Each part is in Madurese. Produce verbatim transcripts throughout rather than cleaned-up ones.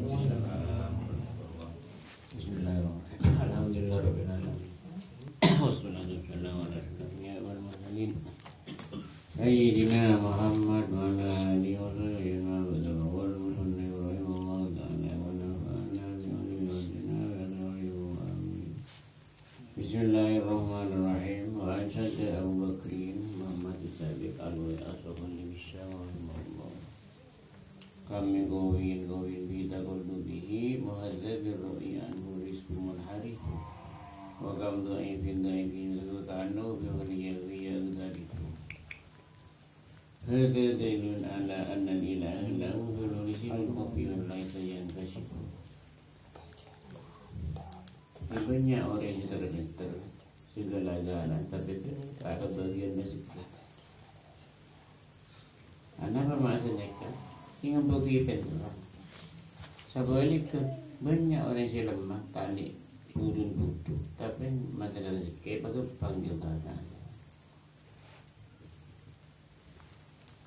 Bismillahirrahmanirrahim. Alhamdulillahirabbil alamin. Wassalatu wassalamu ala asyrafil anbiya'i wal mursalin. Sayyidina Muhammad wa ala alihi wa sahbihi wa sallam. Wal musannif rahimahullahu ta'ala wa nafa'ana bi ulumi wa dinina wa amin. Bismillahirrahmanirrahim. Wa an Syekh Abu Bakrin Muhammad Sabiq Alwi Asrafun Nabi Syam rahimahullah. Kam min qawiyyin qawiyyin bi taqallubihi muhadzdzabir ra'yi anhu rizqun munharif. Wa kam dha'ifin dha'ifin yadhunnu ka'annahu bi waliyyatihi yaghtarifu. Hadza dalilun ala anna al-ilaha lahu hululu sirrun khafiyyun laisa yankasyifu. Bânnya' orèng sè ter-, ter-, sè ghâlâ-ghâlâ, tapè ta' kabâgiyân maksodda. Anapa maksodda? Sè ngambhâghi pènterra. Sabhâligghâ, bânnya' orèng sè lemma, ta' andi' budhun budhu, tapè masalah rejhekkè èpaghâmpang bi' Allah Ta'ala.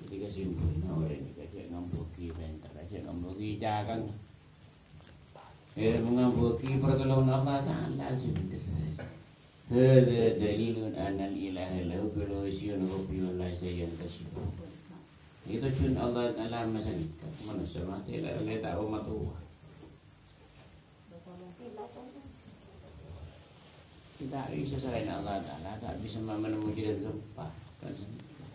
Jadi kasimpolna orèng nèka jhâ' ngambhâghi pènterra, jhâ' ngambhâghi cakang. Eh, ngambhâghi partolongan Allah Ta'ala sè bhendher. Hadza dalilun anna al-ilaha lahu hululu sirrun khafiyyun laisa yankasyifu. Tojjhuna Allah Ta'ala masanèka, manossa matè la, la ta' omatowa. Ta' bisa salaèn Allah Ta'ala, ta' bisa ma-, menemui jalan keempat. Kan sanèka.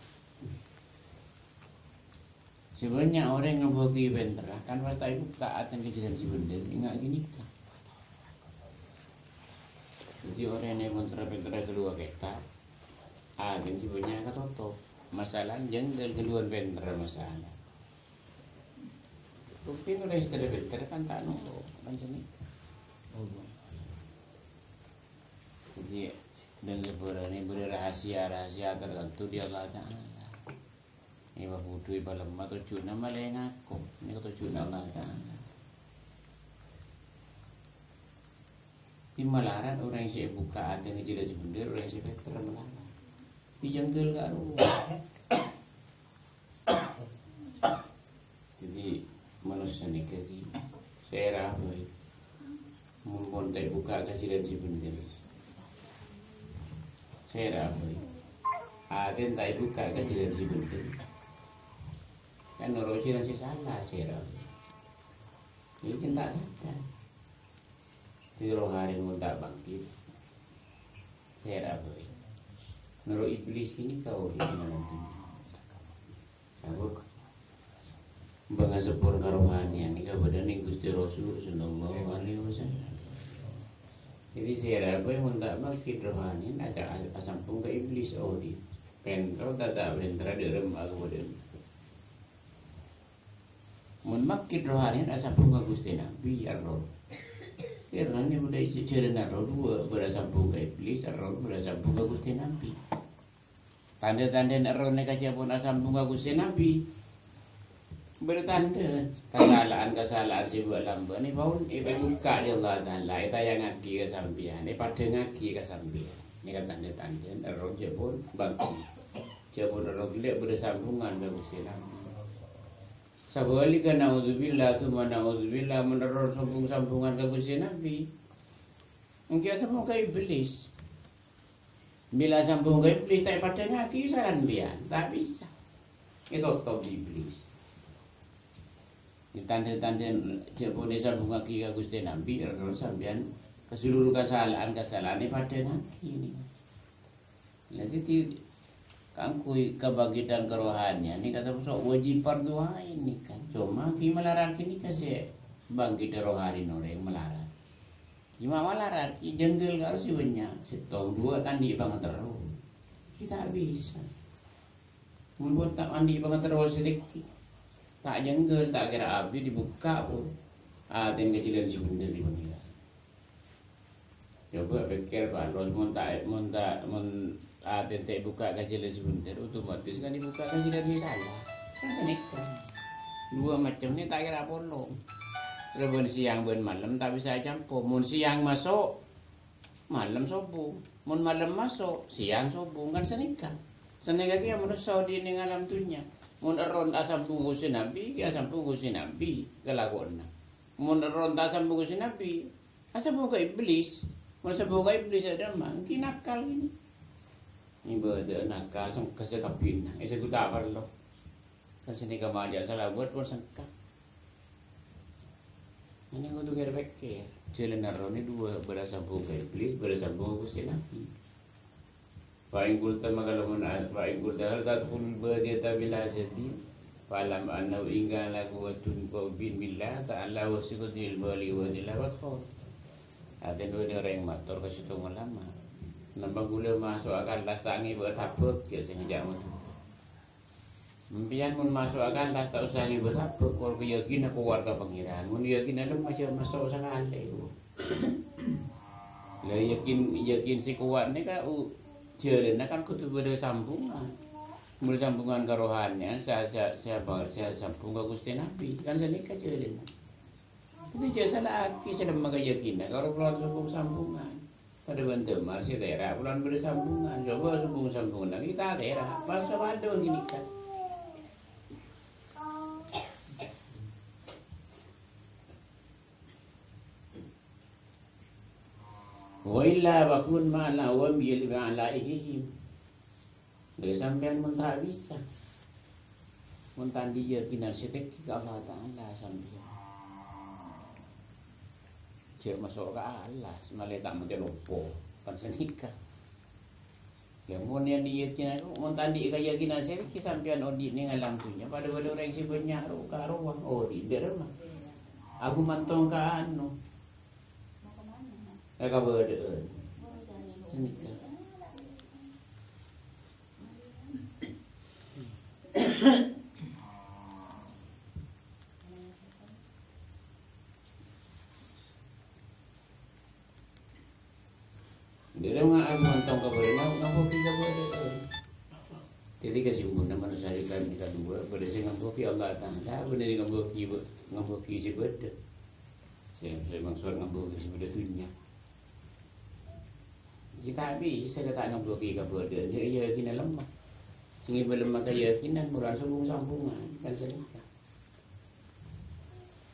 Sè bânnya' orèng ngambhâghi pènterra, kan pas ta' èbukka' atèna ka jalan sè bhendher, enga' ghânèka. Dhâddhi orèng nè pènterra-pènterra ghâllu akèta, atèna sè bânnya' katotop. Masalah jhânggâl ghâlluwân pènterra masalah. Bhuktèna orèng sè tadâ' pènterra kan ta' noro', kan sanèka. Dhâddhi, dan sebenarnya bâdâ rahasia-rahasia tertentu di Allah Ta'ala. Èpabudhu, èpalemma, tojjhuna malè ngako. Nèka tojjhuna Allah Ta'ala. Malarat orèng sè èbukka' atèna ka jalan sè bhendher, orèng sè pènter malarat. Èjhânggâl ka rowa. Dhâddhi, manossa nèka ghi sèra bhâi. Mon pon ta' èbukka' ka jalan sè bhendher. Sèra bhâi. Atèna ta' èbukka' ka jalan sè bhendher. Kan noro' jalan sè sala, sèra bhâi. Ini kan ta' sadar. Dhâddhi rohani mon ta' bangkit. Sèra bhâi. Noro' Iblis ghânèka orèng ngalangkong. Sabâb bângasebbhun karohaniyan nèka bâdâ neng Ghustè Rasul sallallahu alaihi wasallam. Dhâddhi sèra bhâi mon ta' bangkit rohani, aca-, asambhung ka Iblis odi'. Pènter ta' ta' pènter dârem akabâdâ'ân. Mon makkè rohani asambhung ka Ghustè Nabbhi, error. Error nè bâdâ è jhâjhârânna roh duwâ', bâdâ sambhung ka Iblis, error, bâdâ sambhung ka Ghustè Nabbhi. Tandhâ-tandhâna error nèka jhâ' pon asambhung ka Ghustè Nabbhi. Bâdâ tandhâ kasala'an-kasala'an sè bâ' lambâ' nè pon èbukka' dâri Allah Ta'ala, ètayangngaghi ka sampèyan, èpadhângngaghi ka sampèyan. Nèka tandhâ-tandhâna error jhâ' pon bangkit. Jhâ' pon error ghellâ' bâdâ sambhungan ka Ghustè Nabbhi. Sabhâligghâ, naudzubillah, tsumma naudzubillah, mon error sambhung-sambhungan ka Ghustè Nabbhi. Èngghi asambhung ka Iblis. Bilâ sambhung ka Iblis, ta' èpadhângngaghi sampèyan, ta' bisa. Ètotop Iblis. Tandhâ-tandhâna jhâ' pon èsambhungngaghi ka Ghustè Nabbhi, error sampèyan ka seluruh kasala'an-kasala'an èpadhângngaghi nèka. Lah, dhâddhi, kaangghuy kabangkitan karohaniyan nèka termasuk wajib fardu ain nèka. Coma ghi malarat nèka sè bangkit rohani orèng malarat. Coma malarat, ghi jhânggâl karo sè bânnya', sèttong, duwâ', ta' andi' pangaterro. Ghi ta' bisa. Mon pon ta' andi' pangaterro sè dhâggi'. Ta' jhânggâl, ta' kèra abit èbukka' pon. Atèna ka jhâlân sè bhendher è Pangèran. Coba pèkkèr, Pak, terros mon ta', mon ta', mon atèna ta' èbukka' ka jhâlân sè bhendher, otomatis kan èbukka' ka jhâlân sè sala. Kan sanèka. Duwâ' macem nè ta' kèra polong. Rèbân sèyang bân malem ta' bisa ècampor. Mon sèyang maso', malem sobung. Mon malem maso', sèyang sobung. Kan sanèka. Sanèka kèya manossa odi' neng alam dhunnya. Mon error asambhung Ghustè Nabbhi, kèya asambhung Ghustè Nabbhi kalakowanna. Mon ronta sambung ka Gusti Nabi, asambung ka Iblis. Mon sambung ka Iblis, adâ' ma-, ènggi nakal ini. Ibâdâ nakal, sengka sè kabbhina, è sè ghun ta' parlo. Kan sanèka majâ' salawat pon sengka. Ini kudu kèr-pèkkèr. Jhâlân èrrona dua, bâdâ sambung ka Iblis, bâdâ sambung ka Gusti Nabi. Fa in qulta, maka lamun a-, fa in qulta, "Hal tadkhulul badiyata bila sadin?" Fa'lam annahu in kana quwwatun qawmin billah ta'ala wa siqatil bali wa dilla fadkhul. Artèna bâdâ orèng mator ka sèttong ulama, "Napa kaulâ maso' ka kellas ta' ngibâ tabâk?" jhâ' sè ngajâk mator. Sampèyan mon maso' ka kellas ta' osa ngibâ tabâk, pokol kayakinanna kowat ka Pangèran. Mon yakinanna lemma, jhâ' maso' sakalè. La yakin, yakin sè kowat nèka u-, jhâlânna kan kodhu bâdâ sambungan. Mul sambungan ka rohanian, sa-, sa-, sapa, sa-, sambung ka Gusti Nabi. Kan sanèka jhâlânna. Dhâddhi jhâ' sala'aghi sè lemma kayakinan karo polana sambung-sambungan. Padâ bân damar sè tèra' polana bâdâ sambungan. Coba sambung-sambungan lagi ta' tèra'. Pas padâ bân ghânèka. Wa illa fakun ma'al awam yalbi ala ihihim. Lha, sampèyan mon ta' bisa, mon ta' andi' yakinan sè pèkkè ka Allah Ta'ala sampèyan, jhâ' maso' ka Allah, sè malè ta' mantè lompo, kan sanèka. Lha, mon yâ niyatina, mon ta' andi' kayakinan sè pèkkè sampèyan odi' neng alam dhunnya, padâ-padâ orèng sè bânnya' ro-, karowa, odi' dâ' remma. Aku mantong ka anu, È kabâdâ'ân. Ghânèka. Dâremma mantong kabâdâ'ân, ngampoghi kabâdâ'ân. Dhâddhi, kasimbulna manossa kan kadhuwâ, bâdâ sè ngampoghi Allah Ta'ala, bâdâ sè ngampoghi, ngampoghi sè bâdâ. Sè, sè maksod ngampoghi sè bâdâ dhunnya. Kita bisa kita ngampoghi kabâdâ'ân, ya, yakinna lemma. Sè ngibâ lemma kayakinan, molaè sambung-sambungan, kan sanèka.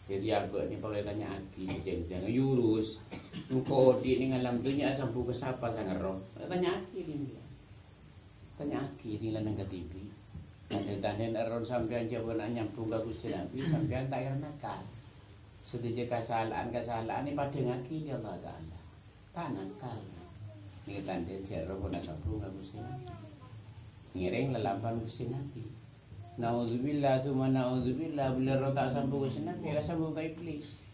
Dhâddhi, abâ' nèka polè tanya'aghi sè jhâng-jhâng, Yunus. Engko' odi' neng alam dhunnya asambung ka sapa sè ngerro? Tanya'aghi, dhing. Tanya'aghi, dhing, la neng kadhibi'. Tandhâ-tandhâna èrèng sampèyan jhâ' bân anyambung ka Ghustè Nabbhi, sampèyan ta' kèra nakal. Sadhâjâ kasala'an-kasala'an èpadhângngaghi bi' Allah Ta'ala. Ta' nakal. Nèka tandhâ jhâ' roh pon asambung ka Ghustè Nabbhi. Ngèrèng lalampana Ghustè Nabbhi. Naudzubillah, tsumma naudzubillah, bilâ roh ta' asambung ka Ghustè Nabbhi, asambung ka Iblis.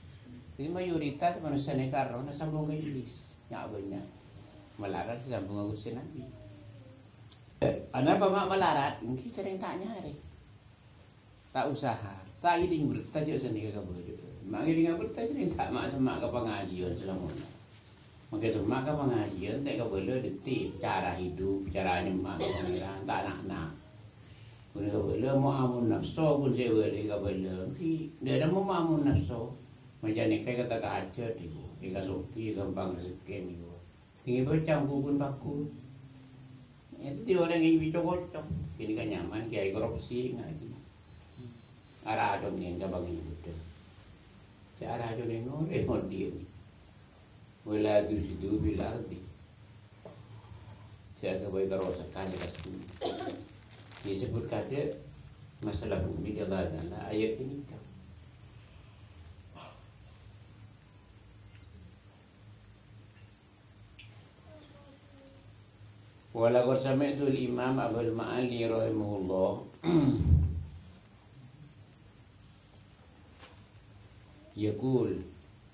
Dhâddhi mayoritas manossa nèka roh asambung ka Iblis. Nya' bânnya'. Malarat sè asambung ka Ghustè Nabbhi. Anapa ma' malarat? Èngghi sèrèng ta' nyarè. Ta' usaha, ta' ngèdhing berta jhâ' sanèka kabâdâ'ân. Ma' ngèdhinga berta jhâ' ta' ma' semma' ka pangajiân salamona. Mangkè semma' ka pangajiân ta' kabâlâ dhâddhi cara hidup, cara nyemma' ka Pangèran, ta' na'-na'. Ghun kabâlâ mo' amoon napso ghun sè bâli kabâlâ. Ghi, dâ' remma mo' amoon napso. Macam nèka kata ka ajât iku, èkasogi ghâmpang rejekkèna iku. Tinggi bocah, ghun paku. Itu di orang yang dicocok. Kini kan nyaman, kiai korupsi, nggak gitu. Arah adong yang cabang ini betul. Cara adong yang nore, mau diem. Wala tusidu fil ardi. Jaga baik kerosakan di atas bumi. Disebut kade masalah bumi di Allah Ta'ala ayat ini kan. Wa laqad sami'tul Imam Abul Ma'ali rahimahullah yaqul,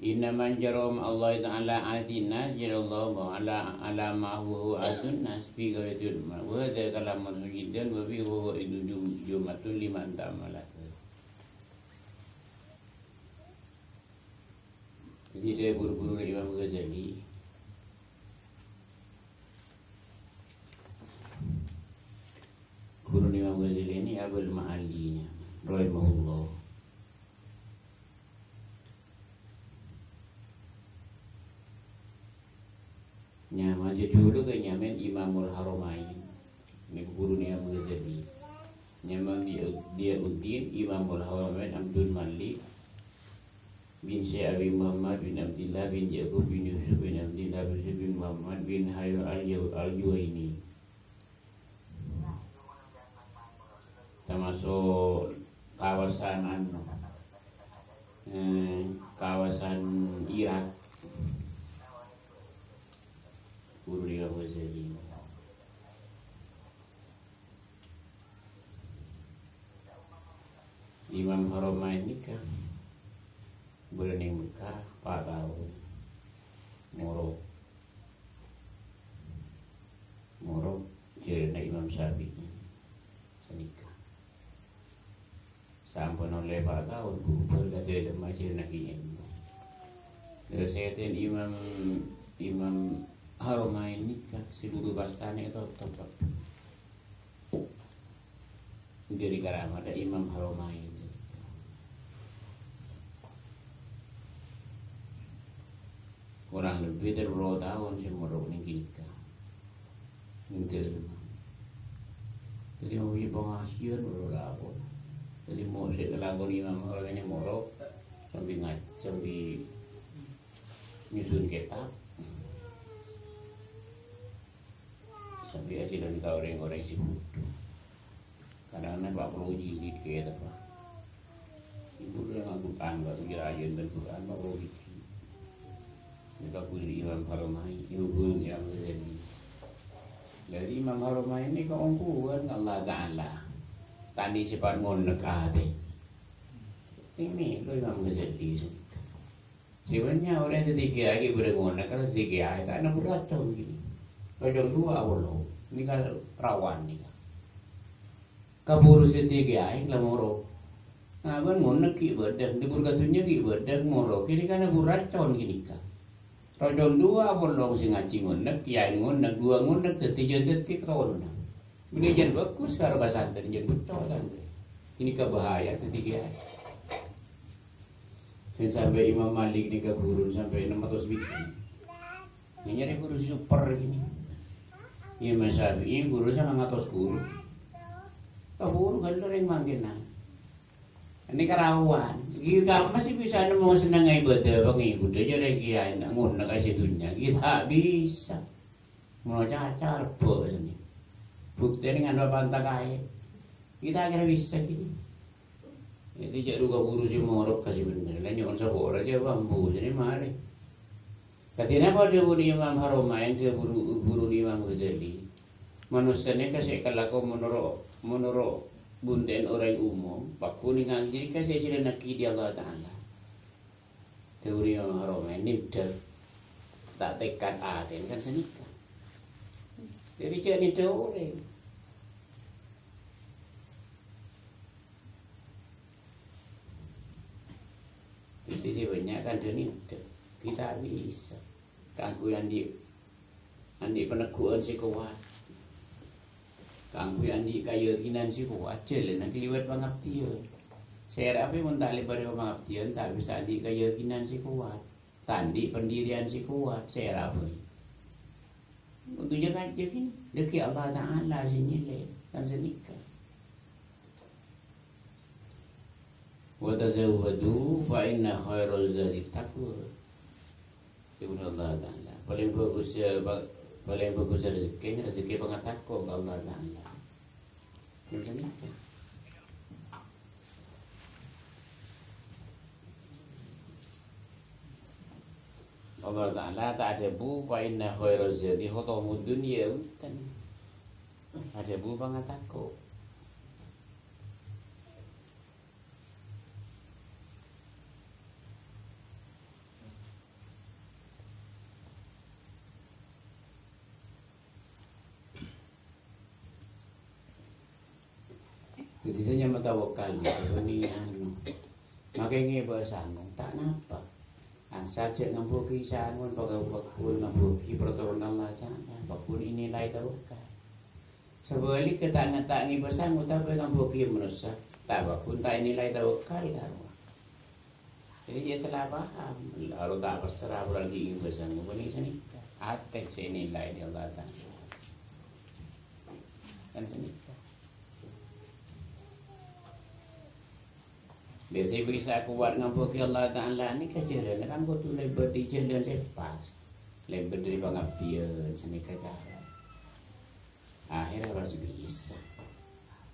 "Inna man jarra ma'allahi ta'ala 'adhin nas jarrallahu ala, ala ma huwa 'adhun nas fi ghayatil ma-, wa hadha kalamun jiddan wa fi huwa jum-, jumlatun liman ta'ammalahu." Jadi, dia guru-guru Imam Ghazali. Guru Imam Ghazali ini Abul Ma'ali, rahimahullah. Nyama jhâ' jhulu kè nyamana Imamul Haramain. Ini guru Imam Ghazali. Nyama Dia-, Diauddin Imamul Haramain Abdul Malik. bin Syekh Abi Muhammad bin Abdillah bin Ya'qub bin Yusuf bin Abdillah bin Yusuf bin Muhammad bin Hayo al-Yaw-, al-Juwaini. Tamaso' kawasan anu, eh, kawasan Irak. Guru Imam Ghazali. Imam Haramain nèka bâdâ neng Mekkah pa' taon. Morok. Morok jhârâna Imam Syafi'i sanèka. Sampon ollè pa' taon bubur kadhâddhiyâ majâna kèya. Lha sèdhâna Imam, Imam Haramain nèka sè buru pasana ètotop. Dhâri karamadhâ Imam Haramain. Korang lebbi tello polo taon sè morok neng kènèka. Ngghi. Dhâddhi, mon bi' pangajiyân ora apa. Dhâddhi, mon sè èlakoni Imam Haramain morok, sambi ngaj-, sambi nyusun kètab. Sambi ajhâlân ka orèng-orèng sè bhudhu. Kadhâng-kadhâng pa' polo jilid kètab, Pak. Ibu udah nganggur tangga tuh, ya, aja enten Quran, Pak, kalau gitu. Ini kabur Imam Haramain, ibu guru Imam Ghazali. Jadi Imam Haramain ini keongkuhan Allah Ta'ala. Tani sifat ngonek hati. Ini lo Imam Ghazali. Sè bânnya' orèng dhâddhi kèyaè ghi' bâdâ ngonek, kan dhâddhi kèyaè ta' nèbur racon ghi'. Racon duwâ' apolong. Nèka rawan nèka. Kabhuru sè dhâddhi kèyaè la morok. Nah, bân ngonek ghi' bâdâ, nèbur ka dhunnya ghi' bâdâ, morok. Kènèka nèbur racon kènèka. Racon duwâ' apolong sè ngajhi ngonek, kèyaè ngonek, duwâ' ngonek dhâddhi jân dhâddhi kaonna. Mending jân bhâghus karo kasantrèn, jân beccol santrè. Kènèka bahaya dhâddhi kèyaè. Jân sampè' Imam Malik nèka ghuruna sampè' ennem atos biji. Nyarè ghuru super ini. Imam Syafi'i ghuru sangang atos ghuru. Kabhuru ghâllu rèng mangkèna. Ini karawan. Ghi' kamma sè bisa nemmo senengnga ibâdâ pangèbhudhâ jârèya kèyaè ngonek ka sè dhunnya. Ghi' ta' bisa. Molo caca rebbhâ ini. Buktèna ngandhâ panta kaè. Ghi' ta' kèra bisa ghi'. Dhâddhi jhâ' ru kabhuru sè morok ka sè bhender. La nyo'on sapora jhâ' bambu sènè marè. Kadhi napa dhâbuna Imam Haramain, dhâbuna ghuruna Imam Ghazali? Manossa nèka sè èkalako monoro', monoro' buntèn orèng umum, pakon nèngghâl jârèya sè èjhâlânnaghi dâri Allah Ta'ala. Dhâbuna Imam Haramain, nèddhâ. Ta' tekad atèna kan sanèka. Dhâddhi jhâ' nèddhâ orèng. Dhâddhi sè bânnya' kan dhâ-, nèddhâ. Ghi' ta' bisa. Kaangghuy andi', andi' paneggu'ân sè kowat. Kaangghuy andi' kayakinan sè kowat, jhâlâna liwat pangabdiyân. Sèra bhâi mon ta' liwat pangabdiyân, ta' bisa andi' kayakinan sè kowat. Ta' andi' pendirian sè kowat, sèra bhâi. Untuk jaga-jaga ini, dhâggi' Allah Ta'ala sè nyèlè, kan sanèka. "Wa tazawwadu fa inna khairaz zadi taqwa." Dhâbuna Allah Ta'ala. Palèng bhâghus, ya, pa-, palèng bhâghus rejhekkè, rejhekkè pangatako'an ka Allah Ta'ala. Ngèn sanèka. Allah Ta'ala ta' adhâbu, "Fa inna khairaz zadi khuthamud dunya," bhunten. Adhâbu pangatako'. Dhâddhi sè nyama tawakal nèka bânnè anu, makè ngèbâ sango, ta' napa. Asal jhâ' ngambhughi sango, pakon ngambhughi pertolongan Allah Ta'ala, pakon ènilai tawakal. Sabhâligghâ, ta' ngèta' ngèbâ sango, tapè ngambhughi manossa, ta' pakon ta' ènilai tawakal ka Allah. Jadi, ya, salah paham. Aro ta' passerra, apalagi ngèbâ sango, bânnè sanèka. Atè sè ènilai dâri Allah Ta'ala. Kan sanèka. Dhâ' sè bisa kowat ngampongè Allah Ta'ala nèka jhâlânna kan kodhu lèbât è jhâlân sè pas. Lèbât dâri pangabdiyân, sanèka cara. Akhèrra pas bisa.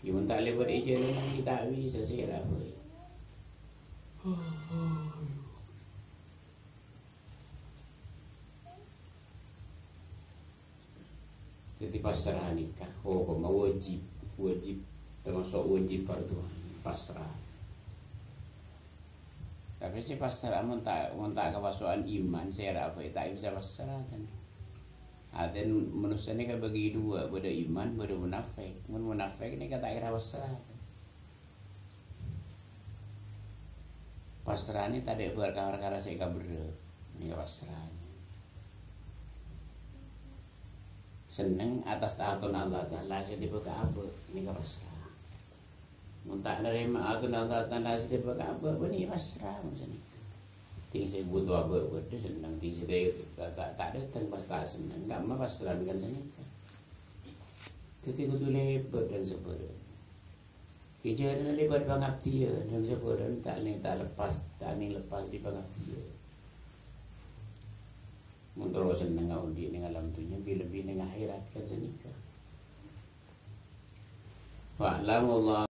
Yâ, mon ta' lèbât è jhâlân, ghi' ta' bisa, sèra bhâi. Dhâddhi, pasra nèka hokomma wajib, wajib, tamaso' wajib fardhu ain, pasra. Tapè sè pasra mon ta', mon ta' kapaso'an iman, sèra bhâi ta' bisa pasra, kan. Atèn manossa nèka bâgi dua, bâdâ iman, bâdâ munafik. Mon munafik nèka ta' kèra pasra, kan. Pasrana tadâ' parkara-parkara sè èkaberrâ'. Nèka pasra. Senneng atas atoranna Allah Ta'ala sè tèbâ ka abâ', nèka pasra. Mon ta' narèma atoranna Allah Ta'ala sè tèbâ ka abâ', bânnè pasra, mon sanèka. Dhing sè bhuto abâ' bâdâ senneng, dhing sè ta', ta', ta' dâteng pas ta' senneng, ka'emma pasra kan sanèka. Dhâddhi kodhu lèbât dhân sabârâng. Kèjhârânna lèbât pangabdiyân, dhân sabârâng ta' nèng ta' lepas, ta' nèng lepas dâri pangabdiyân. Mon terro sennengnga odi' nèng alam dhunnya, bi-, lebbi nèng akhèrat kan sanèka. Wa'lam wallahu